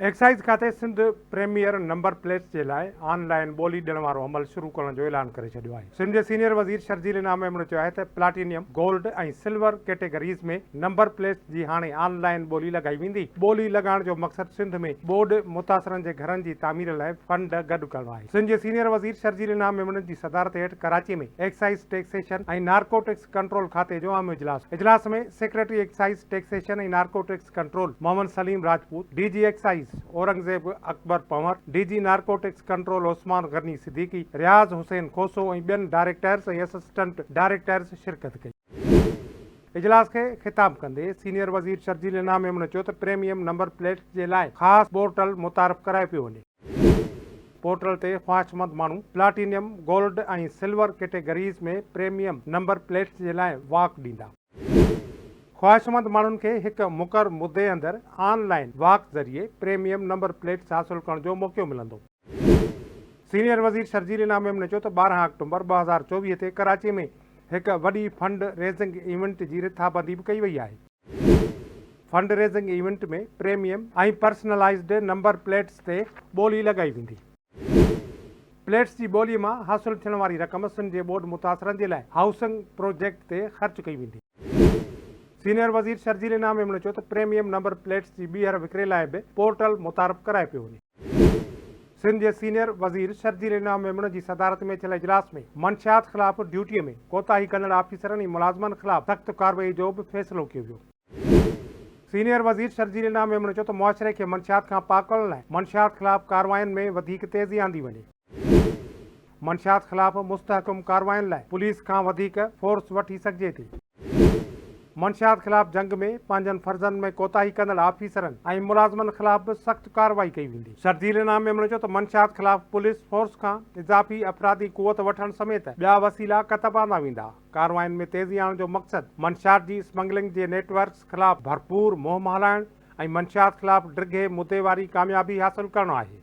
Excise کاتي Sindh premier number plates جي لاء آن لائين ٻولي ڏيڻ وارو عمل شروع ڪرڻ جو اعلان ڪري ڇڏيو آهي. سنڌ جي سينيئر وزير شرجيل انعام ميمڻ چيو آهي ته platinum, gold ۽ silver categories ۾ number plates جي هاڻي آن لائين ٻولي لڳائي ويندي. ٻولي لڳائڻ جو مقصد سنڌ ۾ ٻوڏ متاثرن جي گهرن جي تعمير لاء فنڊ گڏ ڪرڻ آهي. سنڌ جي سينيئر وزير شرجيل انعام ميمڻ جي صدارت هيٺ Karachi ۾ excise taxation ۽ narcotics control کاتي جو اهم اجلاس اجلاس ۾ secretary excise taxation ۽ narcotics control Muhammad Saleem Rajput, D G excise Aurangzeb Akbar Panhwar, D G narcotics control Usman Ghani Siddiqui, Riaz Hussain Khoso ۽ ٻين ڊائريڪٽرز ۽ اسسٽنٽ ڊائريڪٽرز شرڪت ڪئي. اجلاس کي خطاب ڪندي سينيئر وزير شرجيل انعام ميمڻ چيو ته پريميم نمبر پليٽس جي لاء خاص پورٽل متعارف ڪرايو پيو وڃي. پورٽل تي خواهشمند ماڻهو platinum, gold ۽ silver categories ۾ premium number plates جي لاء واڪ ڏيندا. خواهشمند ماڻهن کي هڪ مقرر مدي اندر آن لائين واڪ ذريعي پريميم نمبر پليٽس حاصل ڪرڻ جو موقعو ملندو. سينيئر وزير شرجيل انعام ميمڻ چيو ته 12 آڪٽومبر 2024 تي ڪراچي ۾ هڪ وڏي فنڊ ريزنگ ايونٽ جي رٿابندي به ڪئي وئي آهي. Fund raising event ۾ premium ۽ personalised number plates تي ٻولي لڳائي ويندي. پليٽس جي ٻولي مان حاصل ٿيڻ واري رقم سنڌ جي ٻوڏ متاثرن جي لاء هائوسنگ پروجيڪٽ تي خرچ ڪئي ويندي. سينيئر وزير شرجيل انعام ميمڻ چيو ته پريميم نمبر پليٽس جي ٻيهر وڪري لاء به پورٽل متعارف ڪرايو پيو وڃي. سنڌ جي سينيئر وزير شرجيل انعام ميمڻ جي صدارت ۾ ٿيل اجلاس ۾ منشيات خلاف ڊيوٽي ۾ ڪوتاهي ڪندڙ آفيسرن ۽ ملازمن خلاف سخت ڪارروائي جو به فيصلو ڪيو ويو. سينيئر وزير شرجيل انعام ميمڻ چيو ته معاشري کي منشيات کان پاڪ ڪرڻ لاء منشيات خلاف ڪاررواين ۾ وڌيڪ تيزي آندي وڃي. منشيات خلاف مستحڪم ڪاررواين لاء پوليس کان وڌيڪ فورس وٺي سگهجي ٿي. منشيات خلاف جنگ ۾ پنهنجن فرضن ۾ ڪوتاهي ڪندڙ آفيسرن ۽ ملازمن خلاف به سخت ڪارروائي ڪئي ويندي. شرجيل انعام ميمڻ چيو ته منشيات خلاف پوليس فورس کان اضافي افرادي قوت وٺڻ سميت ٻيا وسيلا ڪتب آندا ويندا. ڪاررواين ۾ تيزي آڻڻ جو مقصد منشيات جي اسمگلنگ جي نيٽ ورڪس خلاف ڀرپور مهم هلائڻ ۽ منشيات خلاف ڊگهي مدي واري ڪاميابي حاصل ڪرڻ آهي.